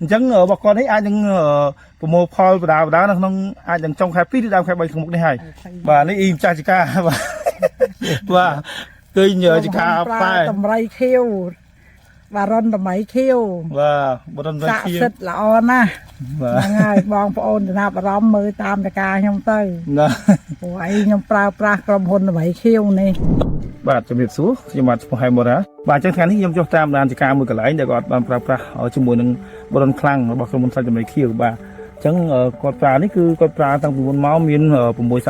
អញ្ចឹងរបស់គាត់នេះអាចនឹងប្រមូលផលបដាបដានៅក្នុងអាចនឹងចុងខែ2ឬដើមខែ3ខាងមុខនេះហើយបាទនេះអ៊ីម្ចាស់ចកាបាទបាទឃើញចកាផ្លែ តម្រៃខៀវបារុនតម្រៃខៀវ បាទបរិន ស័ក្ ខៀវ តិសិទ្ធល្អណាស់ បាទ ហ្នឹងហើយបងប្អូនចំណាប់អារម្មណ៍មើលតាមតកាខ្ញុំទៅ ណា ព្រោះអីខ្ញុំប្រើប្រាស់ក្រុមហ៊ុនតម្រៃខៀវនេះ បាទជំរាបសួរខ្ញុំបាទឈ្មោះហៃមូរ៉ាបាទអញ្ចឹងថ្ងៃនេះខ្ញុំចុះតាមដានចកាមួយកន្លែងដែលគាត់បានប្រើប្រាស់ជាមួយនឹងបរិនខ្លាំងរបស់ក្រុមហ៊ុនសាច់ចំណៃខៀវបាទអញ្ចឹងគាត់ប្រើនេះគឺគាត់ប្រើតាំងពីមុនមកមាន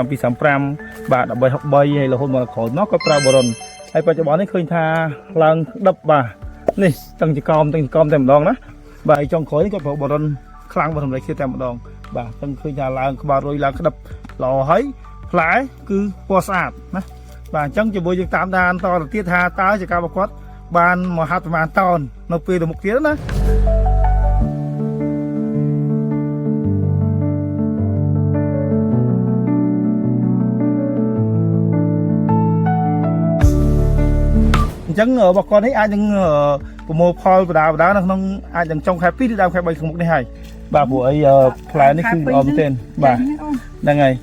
63235បាទ1363ហើយរហូតមកក្រោយមកគាត់ប្រើបរិនហើយបច្ចុប្បន្ននេះឃើញថាឡើងដប់បាទនេះតាំងចកោមតាំងចកោមតែម្ដងណាបាទហើយចុងក្រោយនេះគាត់ប្រើបរិនខ្លាំងរបស់ចំណៃខៀវតែម្ដងបាទអញ្ចឹងឃើញថាឡើងក្បាលរុយឡើងក្តឹបល្អហើយផ្លែគឺពណ៌ស្អាតណា បាទអញ្ចឹងជាមួយយើងតាមដានតទៅទៀតថាតើចការរបស់គាត់បានមហាប្រមាណតោននៅពេលទៅមុខទៀតណាអញ្ចឹងរបស់គាត់នេះអាចនឹងប្រមូលផលបដាបដានៅក្នុងអាចនឹងចុងខែ2ឬដើមខែ3ខាងមុខនេះហើយបាទព្រោះអីផ្លែនេះគឺល្អមែនទែនបាទហ្នឹងហើយ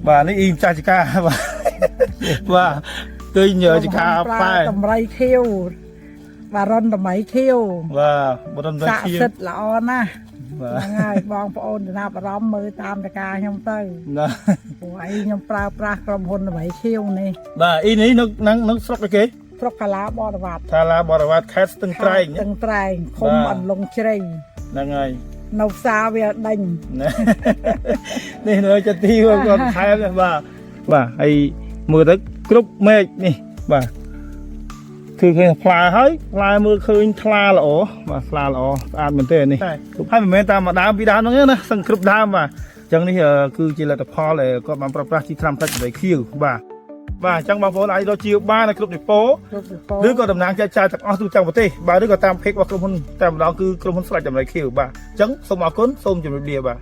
បាទនេះអ៊ីម្ចាស់ចការបាទបាទឃើញចការផ្លែ តម្រៃខៀវបារុនតម្រៃខៀវ បាទបរិន ស័ក្ ខៀវ តិសិទ្ធល្អណាស់ បាទ ហ្នឹងហើយបងប្អូនចំណាប់អារម្មណ៍មើលតាមតកាខ្ញុំទៅ ណា ព្រោះអីខ្ញុំប្រើប្រាស់ក្រុមហ៊ុនតម្រៃខៀវនេះ បាទអ៊ីនេះនៅនឹងនឹងស្រុកអីគេ ស្រុកកាឡាបរវត្ត ថាឡាបរវត្តខេត្តស្ទឹងត្រែង ស្ទឹងត្រែងឃុំ បាទ អន្លង់ជ្រៃ ហ្នឹងហើយ នៅផ្សារវាដេញ ណានេះនៅចទីគាត់ថែមនេះបាទបាទហើយមើលទៅគ្រប់មេឃនេះបាទគឺឃើញផ្លែហើយផ្លែមើលឃើញថ្លាល្អបាទថ្លាល្អស្អាតមែនទេនេះហើយមិនមែនតាមមួយដើមពីរដើមហ្នឹងទេណាសឹងគ្រប់ដើមបាទអញ្ចឹងនេះគឺជាលទ្ធផលដែលគាត់បានប្រើប្រាស់ជីថ្នាំផ្សាច់ដីខៀវបាទបាទអញ្ចឹងបងប្អូនអាចរកជាបាននៅគ្រប់ដេប៉ូ គ្រប់ពីពោ ឬក៏តំណាងចែកចាយទាំងអស់ទូទាំងប្រទេសបាទឬក៏តាម page របស់ក្រុមហ៊ុនតែម្ដងគឺក្រុមហ៊ុនស្លាច់តម្លៃខៀវបាទអញ្ចឹងសូមអរគុណសូមជម្រាបលាបាទ